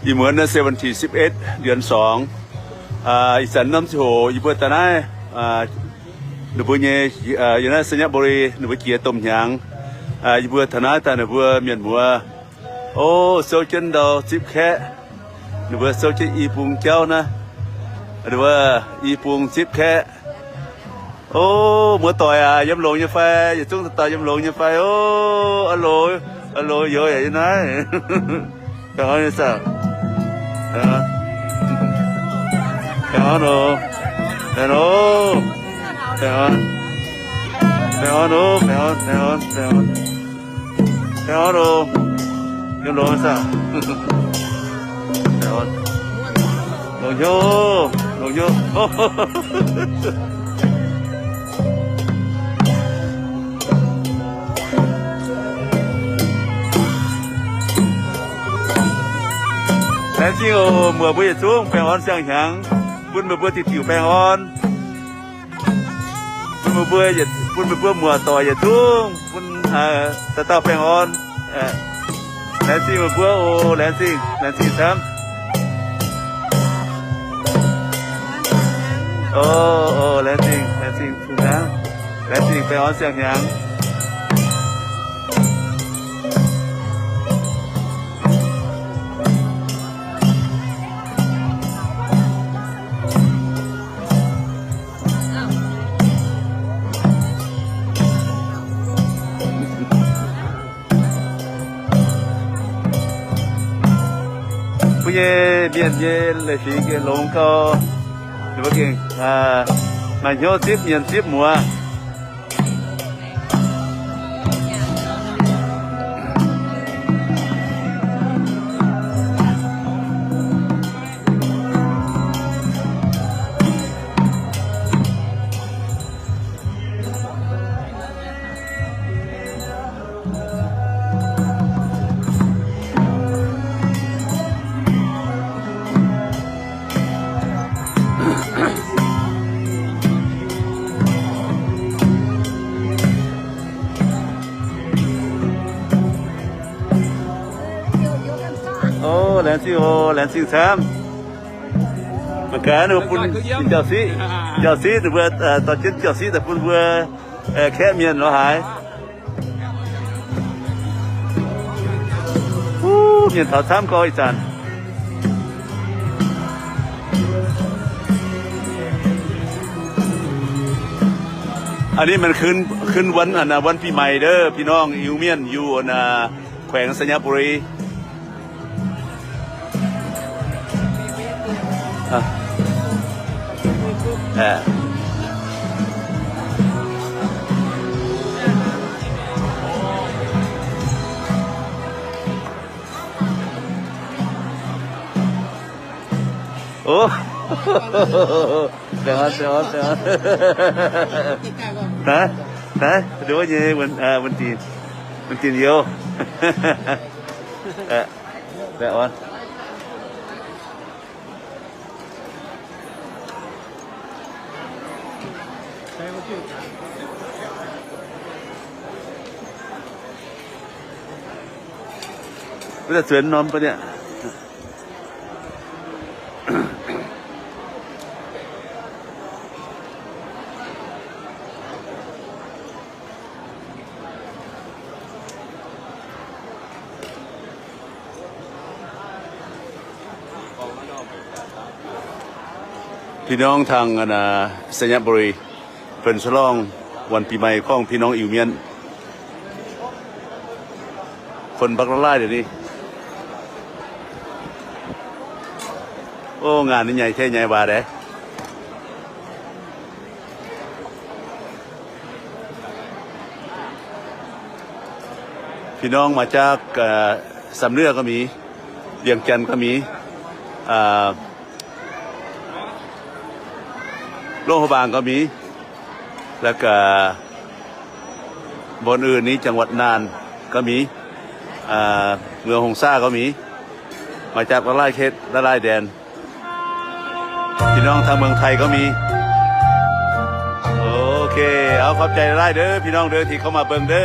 ອີ່ໝວນ ໃນເຊົ້າວັນທີສິບເອັດ ເດືອນສອງ ອ່າ ອີສານນ້ຳສິໂຫ ອີ່ເບີດຕານາຍ ອ່າ ໜູເບີເຍ ອ່າ ຢູ່ໃນໄຊຍະບູລີ ໜູເບີເກຍຕົ້ມຫຍັງ ອ່າ ອີ່ເບີດທະນາຍ ຕາໜູເບີມຽນມົວ ໂອ້ ໂຊເຈີນດາວຊິບແຄະ ໜູເບີໂຊເຈີນອີປຸງເຈົ້ານະ ຫຼືວ່າອີປຸງສິບແຄະ ໂອ້ ເມື່ອຕ່ອຍອາ ຢ້ຳຫຼົງຢ່າໄຟ ຢ່າຈຸ້ງຕາ ຢ້ຳຫຼົງຢ່າໄຟ ໂອ້ ອາໂຫຼ ອາໂຫຼ ໂຢຍ ອາຍນາຍ ແປງອອນນີ້ຊະ ແປງອອນ ແປງອອນໂອ ແປງອອນໂອ ແປງອອນ ແປງອອນໂອ ແປງອອນ ແປງອອນ ແປງອອນ ແປງອອນໂອ ຍອມໂດນຊະ ແປງອອນ ໂດນໂຍ ໂດນໂຍ ໂອ້ ແລຊິງໂອ ເມື່ອບຸຍສູງ ແປງອອນຊຽງຫຍັງ ບຸນເມື່ອບຸຍຕິດຕິວ ແປງອອນ ປຸນມາເບື່ອ ປຸນມາເບື່ອມົວຕໍ່ ຢ່າທຸ່ງ ປຸນ ເອີ ຕາເຕົ້າແປງອ່ອນ ເອີ ແລນຊິງມາເບື່ອ ໂອ ແລນຊິງ ແລນຊິງຊ້ຳ ໂອ ໂອ ແລນຊິງ ແລນຊິງ ທຸ່ງນາງ ແລນຊິງ ແປງອ່ອນ ສຽງຫຍັງ. ຜູ້ໃຫຍ່ ບຽນເຢັນ ເລີຍສີເກລົງກໍ ຫຼືວ່າເກັ່ງ ອ່າ ມາໂຍສິບ ຍຽນສິບ ມົວ. ໂອ້ ແລນຊິ ໂອ້ ແລນຊິແຊມ ມັນກະໜູປຸນ ເຈົ້າຊິ ເຈົ້າຊິ ເພື່ອ ເອີ ຕອນເຈັນເຈົ້າຊິ ແຕ່ປຸນເພື່ອ ເອີ ແຄມຽນເນາະຫາຍ. ໂອ້ ມຽນເຖົ້າສາມກໍອີສານ ອັນນີ້ມັນຄືນ ຄືນວັນ ອັນນະ ວັນປີໃໝ່ເດີ ພີ່ນ້ອງອິວມຽນ ຢູ່ ອັນນະ ແຂວງໄຊຍະບູລີ. ໂອ້ ແຊວ ແຊວ ແຊວ ຮະ ຮະ ດູວ່າເຍ ມັນ ເອີ ມັນຕີນ ມັນຕີນໂຍ ເອີ ແຊວ. ເວລາສວນນ້ອມປະເນຍ ພີ່ນ້ອງທາງ ອັນນາ ໄຊຍະບູລີ ເພິ່ນສະຫຼອງວັນປີໃໝ່ຂອງພີ່ນ້ອງອິວມຽນ. ຄົນບັກຫຼາຍໆດຽວນີ້. ໂອ້ ງານນີ້ໃຫຍ່ແທ້ໃຫຍ່ວ່າເດ້. ພີ່ນ້ອງມາຈາກ ເອີ ຊຳເໜືອກໍມີ, ວຽງຈັນກໍມີ, ເອີ ຫຼວງພະບາງກໍມີ, ແລ້ວກະບ່ອນອື່ນນີ້ ຈັງຫວັດນ່ານກໍມີ, ເອີ ເມືອງຫົງສາກໍມີ, ມາຈາກຫຼາຍໆເຂດ ຫຼາຍໆແດນ. ພີ່ນ້ອງທາງເມືອງໄທກໍມີ. ໂອເຄ ເອົາ ຂອບໃຈຫຼາຍໆເດີ ພີ່ນ້ອງເດີ ທີ່ເຂົ້າມາເບິ່ງເດີ.